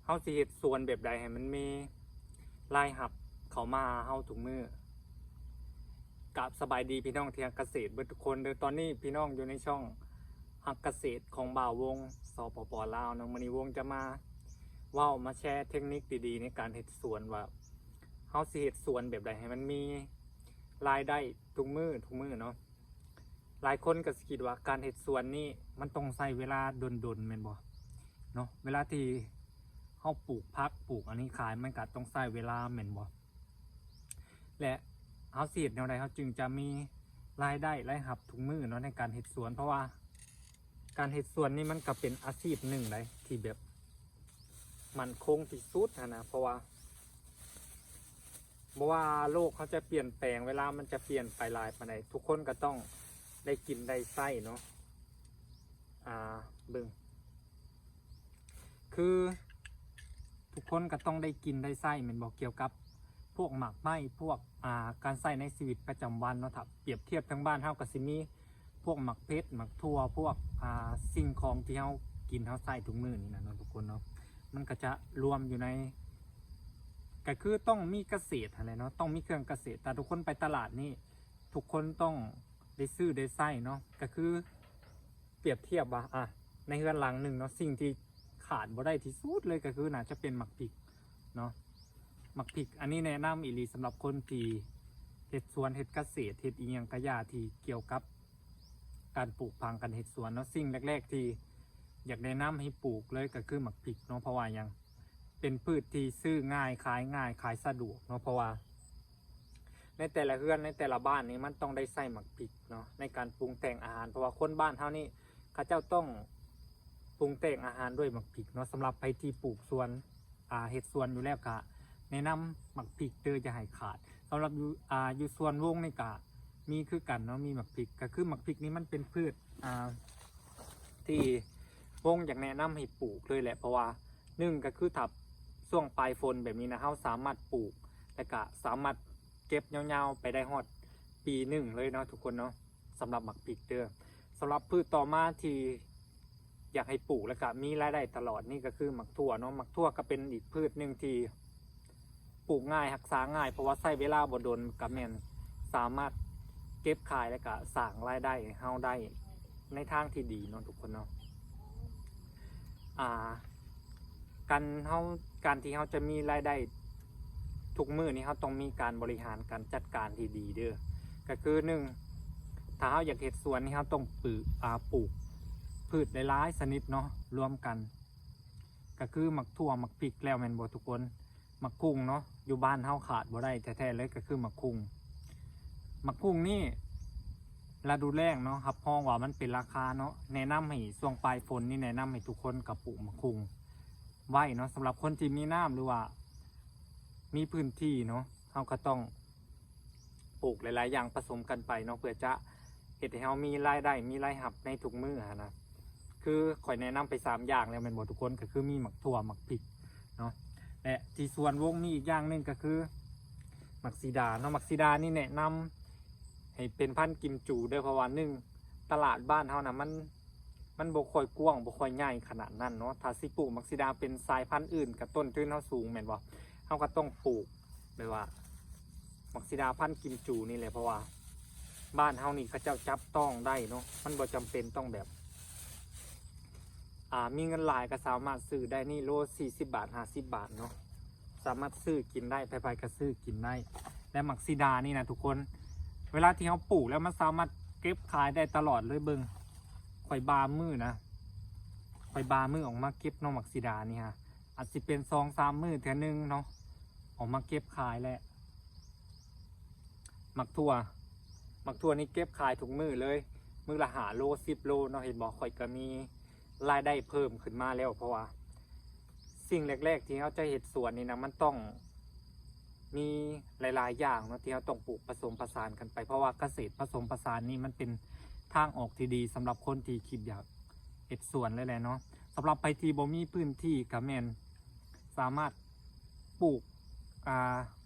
ເຮົາຊິເຮັດສວນແບບໃດໃຫ້ມັນມີລາຍຮັບເຂົ້າມາຫາເຮົາທຸກມື້? ກາບສະບາຍດີພີ່ນ້ອງທີ່ຮັກກະເສດເບິດທຸກຄົນເດີ. ຕອນນີ້ພີ່ນ້ອງຢູ່ໃນຊ່ອງຮັກກະເສດຂອງບ່າວວົງ ສປປ ລາວເນາະ. ມື້ນີ້ວົງຈະມາເວົ້າ ມາແຊເທັກນິກດີໆໃນການເຮັດສວນ ວ່າເຮົາຊິເຮັດສວນແບບໃດໃຫ້ມັນມີລາຍໄດ້ທຸກມື້ ທຸກມື້ເນາະ. ຫຼາຍຄົນກໍຊິຄິດວ່າການເຮັດສວນນີ້ມັນຕ້ອງໃຊ້ເວລາດົນໆ ແມ່ນບໍ່ເນາະ? ເວລາທີ່ເຮົາປູກຜັກ ປູກອັນນີ້ຂາຍ ມັນກໍຕ້ອງໃຊ້ເວລາແມ່ນບໍ່? ແລະ ເຮົາຊິເຮັດແນວໃດເຮົາຈຶ່ງຈະມີລາຍໄດ້ ລາຍຮັບທຸກມື້ເນາະ ໃນການເຮັດສວນ? ເພາະວ່າການເຮັດສວນນີ້ມັນກໍເປັນອາຊີບໜຶ່ງໃດ ທີ່ແບບໝັ້ນຄົງທີ່ສຸດຫັ້ນນະ. ເພາະວ່າ ບໍ່ວ່າໂລກເຮົາຈະປ່ຽນແປງ ເວລາມັນຈະປ່ຽນໄປຫຼາຍປານໃດ ທຸກຄົນກໍຕ້ອງໄດ້ກິນໄດ້ໃຊ້ເນາະ. ອ່າ ເບິ່ງ ຄືທຸກຄົນກໍຕ້ອງໄດ້ກິນໄດ້ໃຊ້ແມ່ນບໍ່? ກ່ຽວກັບພວກໝາກໄມ້ ພວກ ອ່າ ການໃຊ້ໃນຊີວິດປະຈຳວັນເນາະ. ຖ້າປຽບທຽບທາງບ້ານເຮົາກໍຊິມີ ພວກໝາກເຜັດ ໝາກຖົ່ວ ພວກ ອ່າ ສິ່ງຂອງທີ່ເຮົາກິນເຮົາໃຊ້ທຸກມື້ນີ້ນະເນາະ ທຸກຄົນເນາະ. ມັນກໍຈະລວມຢູ່ໃນ ກໍຄືຕ້ອງມີກະເສດຫັ້ນແຫຼະເນາະ ຕ້ອງມີເຄື່ອງກະເສດ. ຖ້າທຸກຄົນໄປຕະຫຼາດນີ້ ທຸກຄົນຕ້ອງໄດ້ຊື້ໄດ້ໃຊ້ເນາະ. ກໍຄືປຽບທຽບວ່າ ອ່າ ໃນເຮືອນຫຼັງໜຶ່ງເນາະ ສິ່ງທີ່ຂາດບໍ່ໄດ້ທີ່ສຸດເລີຍ ກໍຄືໜ້າຈະເປັນໝາກພິກເນາະ. ໝາກພິກອັນນີ້ແນະນຳອີ່ຫຼີສຳລັບຄົນທີ່ເຮັດສວນ ເຮັດກະເສດ ເຮັດອີ່ຫຍັງກະຢ່າທີ່ກ່ຽວກັບ ການປູກຝັງ ການເຮັດສວນເນາະ. ສິ່ງແລກໆທີ່ຢາກແນະນຳໃຫ້ປູກເລີຍກໍຄືໝາກພິກເນາະ. ເພາະວ່າຫຍັງ? ເປັນພືດທີ່ຊື້ງ່າຍ ຂາຍງ່າຍ ຂາຍສະດວກເນາະ. ເພາະວ່າໃນແຕ່ລະເຮືອນ ໃນແຕ່ລະບ້ານນີ້ ມັນຕ້ອງໄດ້ໃຊ້ໝາກພິກເນາະ ໃນການປຸງແຕ່ງອາຫານ. ເພາະວ່າຄົນບ້ານເຮົານີ້ ເຂົາເຈົ້າຕ້ອງປຸງແຕ່ງອາຫານດ້ວຍໝາກພິກເນາະ. ສຳລັບໃຜທີ່ປູກສວນ ອ່າ ເຮັດສວນຢູ່ແລ້ວກະແນະນຳໝາກພິກເດີ ຢ່າໃຫ້ຂາດ. ສຳລັບຢູ່ ອ່າ ຢູ່ສວນວົງນີ້ກະມີຄືກັນເນາະ ມີໝາກພິກ. ກະຄືໝາກພິກນີ້ມັນເປັນພືດ ອ່າ ທີ່ວົງຢາກແນະນຳໃຫ້ປູກເລີຍແຫຼະ. ເພາະວ່າໜຶ່ງກະຄືຖ້າຊ່ວງປາຍຝົນແບບນີ້ນະ ເຮົາສາມາດປູກ ແລະກະສາມາດເກັບຍາວໆໄປໄດ້ຮອດປີໜຶ່ງເລີຍເນາະ ທຸກຄົນເນາະ. ສຳລັບໝາກພິກເດີ. ສຳລັບພືດຕໍ່ມາທີ່ຢາກໃຫ້ປູກ ແລະກະມີລາຍໄດ້ຕະຫຼອດນີ້ ກໍຄືໝາກຖົ່ວເນາະ. ໝາກຖົ່ວກໍເປັນອີກພືດໜຶ່ງທີ່ປູກງ່າຍ ຮັກສາງ່າຍ ເພາະວ່າໃຊ້ເວລາບໍ່ດົນ ກໍແມ່ນສາມາດເກັບຂາຍ ແລະກະສ້າງລາຍໄດ້ໃຫ້ເຮົາໄດ້ໃນທາງທີ່ດີເນາະ ທຸກຄົນເນາະ. ອ່າ ການເຮົາ ການທີ່ເຮົາຈະມີລາຍໄດ້ທຸກມື້ນີ້ ເຮົາຕ້ອງມີການບໍລິຫານ ການຈັດການທີ່ດີເດີ. ກໍຄືໜຶ່ງ ຖ້າເຮົາຢາກເຮັດສວນນີ້ ເຮົາຕ້ອງປູກ ອ່າ ປູກພືດຫຼາຍໆຊະນິດເນາະ ລວມກັນ ກໍຄືໝາກຖົ່ວ ໝາກພິກແລ້ວແມ່ນບໍ່ທຸກຄົນ? ໝາກຄຸ່ງເນາະ ຢູ່ບ້ານເຮົາຂາດບໍ່ໄດ້ແທ້ໆເລີຍ ກໍຄືໝາກຄຸ່ງ. ໝາກຄຸ່ງນີ້ລະດູແລ້ງເນາະ ຮັບຮອງວ່າມັນເປັນລາຄາເນາະ. ແນະນຳໃຫ້ຊ່ວງປາຍຝົນນີ້ ແນະນຳໃຫ້ທຸກຄົນກໍປູກໝາກຄຸ່ງໄວ້ເນາະ. ສຳລັບຄົນທີ່ມີນ້ຳ ຫຼືວ່າມີພື້ນທີ່ເນາະ ເຮົາກໍຕ້ອງປູກຫຼາຍໆຢ່າງປະສົມກັນໄປເນາະ ເພື່ອຈະເຮັດໃຫ້ເຮົາມີລາຍໄດ້ ມີລາຍຮັບໃນທຸກມື້ຫັ້ນນະ. ຄືຂ້ອຍແນະນຳໄປສາມຢ່າງແລ້ວແມ່ນບໍ່ທຸກຄົນ? ກໍຄືມີໝາກຖົ່ວ ໝາກພິກເນາະ ແລະທີ່ສວນວົງມີອີກຢ່າງໜຶ່ງກໍຄືໝາກສີດາເນາະ. ໝາກສີດານີ້ແນະນຳໃຫ້ເປັນພັນກິມຈູເດີ ເພາະວ່າໜຶ່ງ ຕະຫຼາດບ້ານເຮົານະ ມັນ ມັນບໍ່ຄ່ອຍກວ້າງ ບໍ່ຄ່ອຍໃຫຍ່ຂະໜາດນັ້ນເນາະ. ຖ້າຊິປູກໝາກສີດາເປັນສາຍພັນອື່ນ ກະຕົ້ນທຶນເຮົາສູງແມ່ນບໍ່? ເຮົາກໍຕ້ອງປູກແບບວ່າ ໝາກສີດາພັນກິມຈູນີ້ແຫຼະ ເພາະວ່າບ້ານເຮົານີ້ເຂົາເຈົ້າຈັບຕ້ອງໄດ້ເນາະ ມັນບໍ່ຈຳເປັນຕ້ອງແບບ ອ່າ ມີເງິນຫຼາຍກໍສາມາດຊື້ໄດ້. ນີ້ໂລສີ່ສິບບາດ ຫ້າສິບບາດເນາະ ສາມາດຊື້ກິນໄດ້ ໃຜໆກໍຊື້ກິນໄດ້. ແລະໝາກສີດານີ້ນະທຸກຄົນ ເວລາທີ່ເຮົາປູກແລ້ວ ມັນສາມາດເກັບຂາຍໄດ້ຕະຫຼອດເລີຍ. ເບິ່ງ ຂ້ອຍບາງມື້ນະ ຂ້ອຍບາງມື້ອອກມາເກັບເນາະ ໝາກສີດານີ້ຮະ ອາດຊິເປັນສອງສາມມື້ເທື່ອໜຶ່ງເນາະ ອອກມາເກັບຂາຍແຫຼະ. ໝາກຖົ່ວ ໝາກຖົ່ວນີ້ເກັບຂາຍທຸກມື້ເລີຍ ມື້ລະຫ້າໂລ ສິບໂລເນາະ. ເຫັນບໍ່? ຂ້ອຍກໍມີລາຍໄດ້ເພີ່ມຂຶ້ນມາແລ້ວ ເພາະວ່າສິ່ງແລກໆທີ່ເຮົາຈະເຮັດສວນນີ້ນະ ມັນຕ້ອງມີຫຼາຍໆຢ່າງເນາະ ທີ່ເຮົາຕ້ອງປູກປະສົມປະສານກັນໄປ ເພາະວ່າກະເສດປະສົມປະສານນີ້ ມັນເປັນທາງອອກທີ່ດີສຳລັບຄົນທີ່ຄິດຢາກເຮັດສວນເລີຍແຫຼະເນາະ. ສຳລັບໃຜທີ່ບໍ່ມີພື້ນທີ່ ກໍແມ່ນສາມາດ ປູກ ອ່າ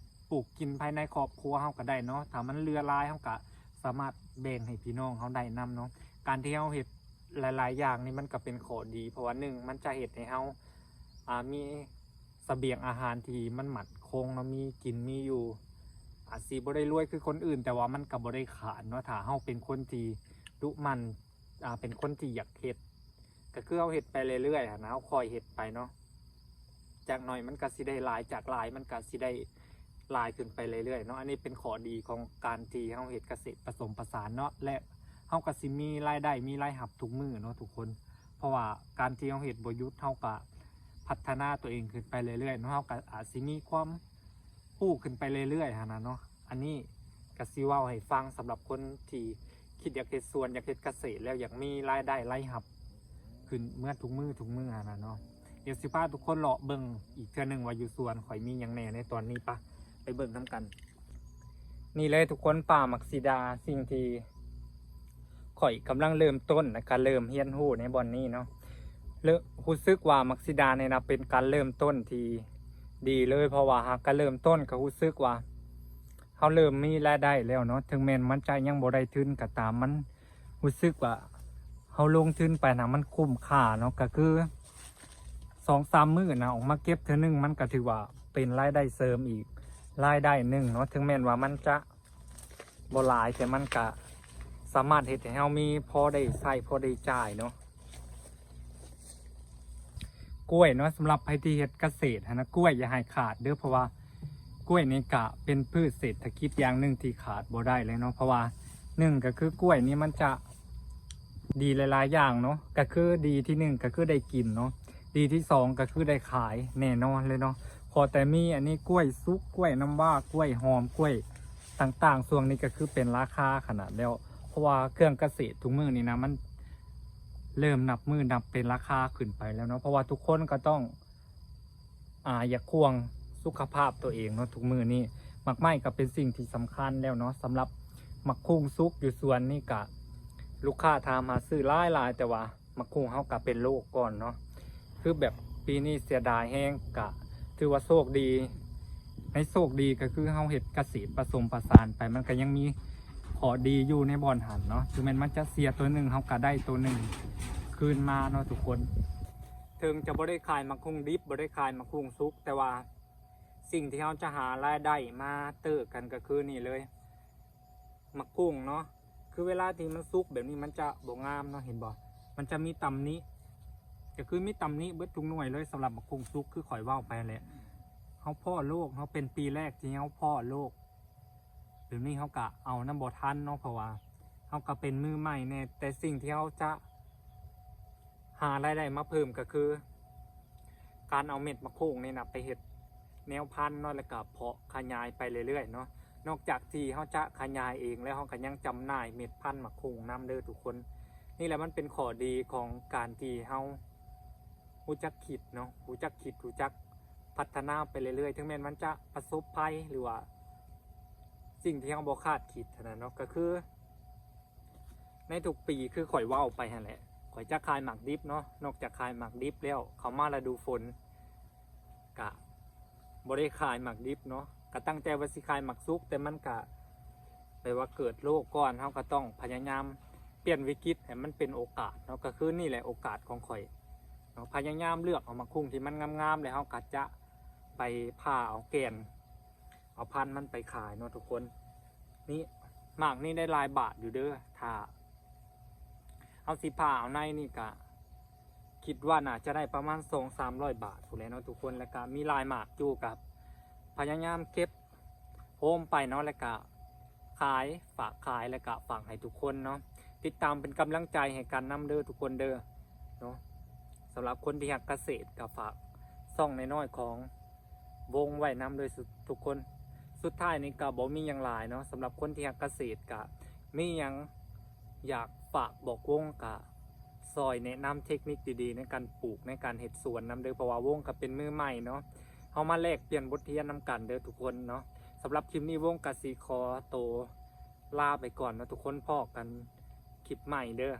ປູກກິນພາຍໃນຄອບຄົວເຮົາກໍໄດ້ເນາະ ຖ້າມັນເຫຼືອຫຼາຍ ເຮົາກໍສາມາດແບ່ງໃຫ້ພີ່ນ້ອງເຮົາໄດ້ນຳເນາະ. ການທີ່ເຮົາເຮັດຫຼາຍໆຢ່າງນີ້ ມັນກໍເປັນຂໍ້ດີ ເພາະວ່າໜຶ່ງ ມັນຈະເຮັດໃຫ້ເຮົາ ອ່າ ມີ ສະບຽງອາຫານທີ່ມັນໝັ້ນຄົງເນາະ ມີກິນມີຢູ່ ອາດຊິບໍ່ໄດ້ລວຍຄືຄົນອື່ນ ແຕ່ວ່າມັນກໍບໍ່ໄດ້ຂາດເນາະ ຖ້າເຮົາເປັນຄົນທີ່ດຸໝັ່ນ ອ່າ ເປັນຄົນທີ່ຢາກເຮັດ ກໍຄືເຮົາເຮັດໄປເລື້ອຍໆຫັ້ນນະ ເຮົາຄ່ອຍເຮັດໄປເນາະ ຈາກໜ້ອຍມັນກໍຊິໄດ້ຫຼາຍ ຈາກຫຼາຍມັນກໍຊິໄດ້ຫຼາຍຂຶ້ນໄປເລື້ອຍໆເນາະ. ອັນນີ້ເປັນຂໍ້ດີຂອງການທີ່ເຮົາເຮັດກະເສດປະສົມປະສານເນາະ ແລະ ເຮົາກໍຊິມີລາຍໄດ້ ມີລາຍຮັບທຸກມື້ເນາະທຸກຄົນ. ເພາະວ່າການທີ່ເຮົາເຮັດບໍ່ຢຸດ ເຮົາກໍພັດທະນາຕົວເອງຂຶ້ນໄປເລື້ອຍໆເນາະ ເຮົາກໍອາດຊິມີຄວາມຮູ້ຂຶ້ນໄປເລື້ອຍໆຫັ້ນນະເນາະ. ອັນນີ້ກໍຊິເວົ້າໃຫ້ຟັງ ສຳລັບຄົນທີ່ຄິດຢາກເຮັດສວນ ຢາກເຮັດກະເສດ ແລ້ວຢາກມີລາຍໄດ້ລາຍຮັບຂຶ້ນເໝືອນທຸກມື້ທຸກມື້ຫັ້ນນະເນາະ. ດຽວຊິພາທຸກຄົນເລາະເບິ່ງອີກເທື່ອໜຶ່ງວ່າຢູ່ສວນຂ້ອຍມີຫຍັງແດ່ໃນຕອນນີ້. ປະ ໄປເບິ່ງນຳກັນ. ນີ້ເລີຍທຸກຄົນ ປ່າໝາກສີດາ ສິ່ງທີ່ຂ້ອຍກຳລັງເລີ່ມຕົ້ນ ແລະກະເລີ່ມຮຽນຮູ້ໃນບ່ອນນີ້ເນາະ. ເລີ ຮູ້ສຶກວ່າໝາກສີດານີ້ນະ ເປັນການເລີ່ມຕົ້ນທີ່ດີເລີຍ ເພາະວ່າຫາກກະເລີ່ມຕົ້ນກໍຮູ້ສຶກວ່າເຮົາເລີ່ມມີລາຍໄດ້ແລ້ວເນາະ. ເຖິງແມ່ນມັນຈະຍັງບໍ່ໄດ້ທຶນກໍຕາມ ມັນ ຮູ້ສຶກວ່າເຮົາລົງທຶນໄປນະ ມັນຄຸ້ມຄ່າເນາະ. ກໍຄືສອງສາມມື້ນະ ອອກມາເກັບເທື່ອໜຶ່ງ ມັນກໍຖືວ່າເປັນລາຍໄດ້ເສີມອີກລາຍໄດ້ໜຶ່ງເນາະ. ເຖິງແມ່ນວ່າມັນຈະບໍ່ຫຼາຍ ແຕ່ມັນກະສາມາດເຮັດໃຫ້ເຮົາມີພໍໄດ້ໃຊ້ ພໍໄດ້ຈ່າຍເນາະ. ກ້ວຍເນາະ ສຳລັບໃຜທີ່ເຮັດກະເສດຫັ້ນນະ ກ້ວຍຢ່າໃຫ້ຂາດເດີ້ ເພາະວ່າກ້ວຍນີ້ກະເປັນພືດເສດຖະກິດຢ່າງໜຶ່ງທີ່ຂາດບໍ່ໄດ້ເລີຍເນາະ. ເພາະວ່າໜຶ່ງກໍຄືກ້ວຍນີ້ມັນຈະດີຫຼາຍໆຢ່າງເນາະ ກໍຄືດີທີໜຶ່ງກໍຄືໄດ້ກິນເນາະ ດີທີສອງກໍຄືໄດ້ຂາຍແນ່ນອນເລີຍເນາະ. ພໍແຕ່ມີອັນນີ້ ກ້ວຍສຸກ ກ້ວຍນ້ຳວ້າ ກ້ວຍຫອມ ກ້ວຍຕ່າງໆ ຊ່ວງນີ້ກໍຄືເປັນລາຄາຂະໜາດແລ້ວ ເພາະວ່າເຄື່ອງກະເສດທຸກມື້ນີ້ນະ ມັນເລີ່ມນັບມື້ນັບເປັນລາຄາຂຶ້ນໄປແລ້ວເນາະ. ເພາະວ່າທຸກຄົນກໍຕ້ອງ ອ່າ ຢາກຫ່ວງສຸຂະພາບຕົວເອງເນາະ. ທຸກມື້ນີ້ໝາກໄມ້ກໍເປັນສິ່ງທີ່ສຳຄັນແລ້ວເນາະ. ສຳລັບໝາກຄຸ່ງສຸກຢູ່ສວນນີ້ກະ ລູກຄ້າຖາມຫາຊື້ຫຼາຍໆ ແຕ່ວ່າໝາກຄຸ່ງເຮົາກະເປັນໂລກກ່ອນເນາະ. ຄືແບບປີນີ້ເສຍດາຍແຮງ ກະຖືວ່າໂຊກດີ ໃນໂຊກດີກໍຄືເຮົາເຮັດກະເສດປະສົມປະສານໄປ ມັນກໍຍັງມີຂໍ້ດີຢູ່ໃນບ່ອນຫັ້ນເນາະ. ເຖິງແມ່ນມັນຈະເສຍໂຕໜຶ່ງ ເຮົາກໍໄດ້ໂຕໜຶ່ງຄືນມາເນາະທຸກຄົນ. ເຖິງຈະບໍ່ໄດ້ຂາຍໝາກຄຸ່ງດິບ ບໍ່ໄດ້ຂາຍໝາກຄຸ່ງສຸກ ແຕ່ວ່າສິ່ງທີ່ເຮົາຈະຫາລາຍໄດ້ມາເຕີກັນກໍຄືນີ້ເລີຍ ໝາກຄຸ່ງເນາະ. ຄືເວລາທີ່ມັນສຸກແບບນີ້ມັນຈະບໍ່ງາມເນາະ ເຫັນບໍ່? ມັນຈະມີຕຳໜິ ກໍຄືມີຕຳໜິເບິດທຸກໜ່ວຍເລີຍ. ສຳລັບໝາກຄຸ່ງສຸກ ຄືຂ້ອຍເວົ້າໄປຫັ້ນແຫຼະ ເຮົາພໍ້ໂລກ ເຮົາເປັນປີແລກທີ່ເຮົາພໍ້ໂລກ ແບບນີ້ເຮົາກະເອົານຳບໍ່ທັນເນາະ ເພາະວ່າເຮົາກະເປັນມືໃໝ່ແດ່. ແຕ່ສິ່ງທີ່ເຮົາຈະຫາລາຍໄດ້ມາເພີ່ມກໍຄື ການເອົາເມັດໝາກຄຸ່ງນີ້ນະໄປເຮັດແນວພັນເນາະ ແລ້ວກະເພາະຂະຫຍາຍໄປເລື້ອຍໆເນາະ. ນອກຈາກທີ່ເຮົາຈະຂະຫຍາຍເອງແລ້ວ ເຮົາກະຍັງຈຳໜ່າຍເມັດພັນໝາກຄຸ່ງນຳເດີ້ທຸກຄົນ. ນີ້ແຫຼະມັນເປັນຂໍ້ດີຂອງການທີ່ເຮົາຮູ້ຈັກຄິດເນາະ ຮູ້ຈັກຄິດ ຮູ້ຈັກພັດທະນາໄປເລື້ອຍໆ ເຖິງແມ່ນມັນຈະປະສົບໄພ ຫຼືວ່າ ສິ່ງທີ່ເຮົາບໍ່ຄາດຄິດຫັ້ນນະເນາະ. ກໍຄືໃນທຸກປີ ຄືຂ້ອຍເວົ້າໄປຫັ້ນແຫຼະ ຂ້ອຍຈະຂາຍໝາກດິບເນາະ. ນອກຈາກຂາຍໝາກດິບແລ້ວ ເຂົ້າມາລະດູຝົນກະບໍ່ໄດ້ຂາຍໝາກດິບເນາະ ກະຕັ້ງໃຈວ່າຊິຂາຍໝາກສຸກ ແຕ່ມັນກະແບບວ່າເກີດໂລກກ່ອນ. ເຮົາກໍຕ້ອງພະຍາຍາມປ່ຽນວິກິດໃຫ້ມັນເປັນໂອກາດເນາະ. ກໍຄືນີ້ແຫຼະໂອກາດຂອງຂ້ອຍເນາະ ພະຍາຍາມເລືອກເອົາໝາກຄຸ່ງທີ່ມັນງາມໆ ແລ້ວເຮົາກໍຈະໄປຜ່າເອົາແກ່ນ ເອົາພັນມັນໄປຂາຍເນາະທຸກຄົນ. ນີ້ ໝາກນີ້ໄດ້ຫຼາຍບາດຢູ່ເດີ້ ຖ້າເຮົາຊິຜ່າເອົາໃນນີ້ກະ ຄິດວ່າໜ້າຈະໄດ້ປະມານສອງສາມຮ້ອຍບາດພຸ້ນແຫຼະເນາະທຸກຄົນ. ແລ້ວກະມີຫຼາຍໝາກຢູ່ ກະພະຍາຍາມເກັບໂຮມໄປເນາະ ແລ້ວກະຂາຍ ຝາກຂາຍ ແລ້ວກະຝາກໃຫ້ທຸກຄົນເນາະ. ຕິດຕາມເປັນກຳລັງໃຈໃຫ້ກັນນຳເດີ້ທຸກຄົນເດີ້ເນາະ. ສຳລັບຄົນທີ່ຮັກກະເສດ ກະຝາກຊ່ອງນ້ອຍໆຂອງ ວົງໄວ້ນຳເດີ້ທຸກຄົນ. ສຸດທ້າຍນີ້ກໍບໍ່ມີຫຍັງຫຼາຍເນາະ ສຳລັບຄົນທີ່ຮັກກະເສດ ກະມີຫຍັງຢາກຝາກບອກວົງ ກະຊ່ອຍແນະນຳເທັກນິກດີໆໃນການປູກ ໃນການເຮັດສວນນຳເດີ້ ເພາະວ່າວົງກໍເປັນມືໃໝ່ເນາະ. ເຮົາມາແລກປ່ຽນບົດຮຽນນຳກັນເດີ້ທຸກຄົນເນາະ. ສຳລັບຄລິບນີ້ ວົງກໍຊິຂໍໂຕລາໄປກ່ອນເນາະທຸກຄົນ ພໍ້ກັນຄລິບໃໝ່ເດີ້.